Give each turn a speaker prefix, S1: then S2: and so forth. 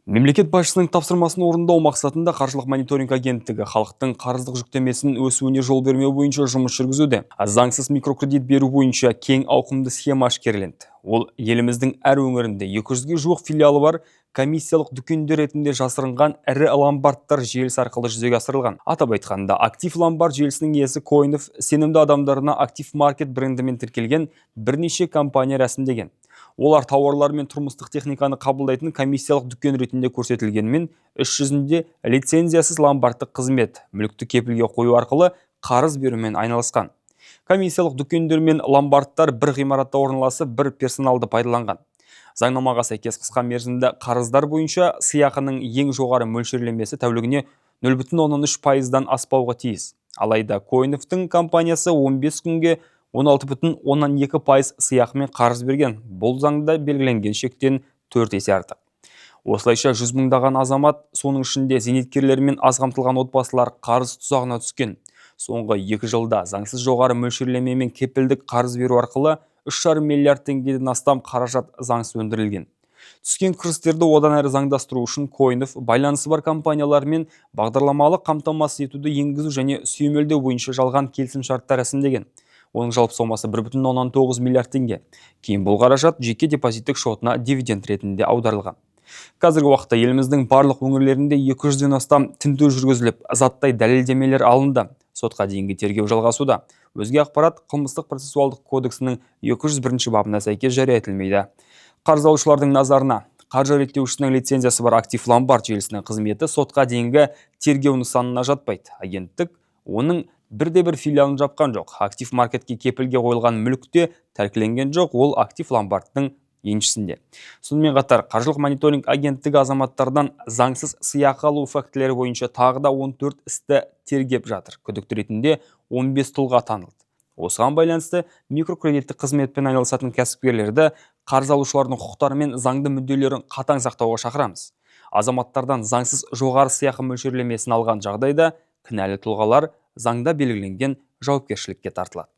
S1: Мемлекет басшысының тапсырмасын орындау мақсатында Қаржылық мониторинг агенттігі халықтың қарыздық жүктемесінің өсуіне жол бермеу бойынша жұмыс жүргізуде. Заңсыз микрокредит беру бойынша кең ауқымды схема әшкереленді. Ол еліміздің әр өңірінде 200-ге жуық филиалы бар комиссиялық дүкендер ретінде жасырынған ірі ломбардтар желісі арқылы жүзеге асырылған. Атап айтқанда, Актив ломбард желісінің иесі Койнов сенімді адамдарына Актив Маркет брендімен тіркелген бірнеше компания рәсімдеген. Олар тауарлар мен тұрмыстық техниканы қабылдайтын комиссиялық дүкен ретінде көрсетілгенімен, іс жүзінде лицензиясыз ломбардтық қызмет, мүлікті кепілге қою арқылы қарыз берумен айналысқан. Комиссиялық дүкендер мен ломбардтар бір ғимаратта орналасып, бір персоналды пайдаланған. Заңнамаға сәйкес, қысқа мерзімді қарыздар бойынша сыйақының ең жоғары мөлшерлемесі тәулігіне 0,3%-дан аспауға тиіс. Алайда Койновтың компаниясы 15 күнге 16,2% сыйақымен қарыз берген. Бұл заңда белгіленген шектен 4 есе артық. Осылайша, жүз мыңдаған азамат, соның ішінде зейнеткерлер мен аз қамтылған отбасылар қарыз тұзағына түскен. Соңғы 2 жылда заңсыз жоғары мөлшерлемемен кепілдік қарыз беру арқылы 3,5 миллиард теңгеден астам қаражат заңсыз өндірілген. Түскен кірістерді одан әрі заңдастыру үшін Койнов байланысы бар компаниялармен бағдарламалық қамтамасыз етуді енгізу және сүйемелдеу бойынша жалған келісімшарттар рәсімдеген. Оның жалпы сомасы 1,9 миллиард теңге. Кейін бұл қаражат жеке депозиттік шотына дивиденд ретінде аударылған. Қазіргі уақытта еліміздің барлық өңірлерінде 200-ден астам тінту жүргізіліп, заттай дәлелдемелер алынды. Сотқа дейінгі тергеу жалғасуда. Өзге ақпарат Қылмыстық процессуалдық кодексінің 201 бабына сәйкес жария етілмейді. Қарыз алушылардың назарына: қаржы реттеушісінің лицензиясы бар Актив ломбард желісінің қызметі сотқа дейінгі тергеу нысанына жатпайды. Агенттік оның бірде бір филиалын жапқан жоқ. Актив Маркетке кепілге қойылған мүлік те тәркіленген жоқ, ол Актив ломбардтың еншісінде. Сонымен қатар, Қаржылық мониторинг агенттігі азаматтардан заңсыз сыйақы алу фактілері бойынша тағы да 14 істі тергеп жатыр. Күдікті ретінде 15 тұлға танылды. Осыған байланысты микрокредиттік қызметпен айналысатын кәсіпкерлерді қарыз алушылардың құқықтары мен заңды мүдделерін қатаң сақтауға шақырамыз. Азаматтардан заңсыз жоғары сыйақы мөлшерлемесін алған жағдайда кінәлі тұлғалар заңда белгіленген жауапкершілікке тартылады.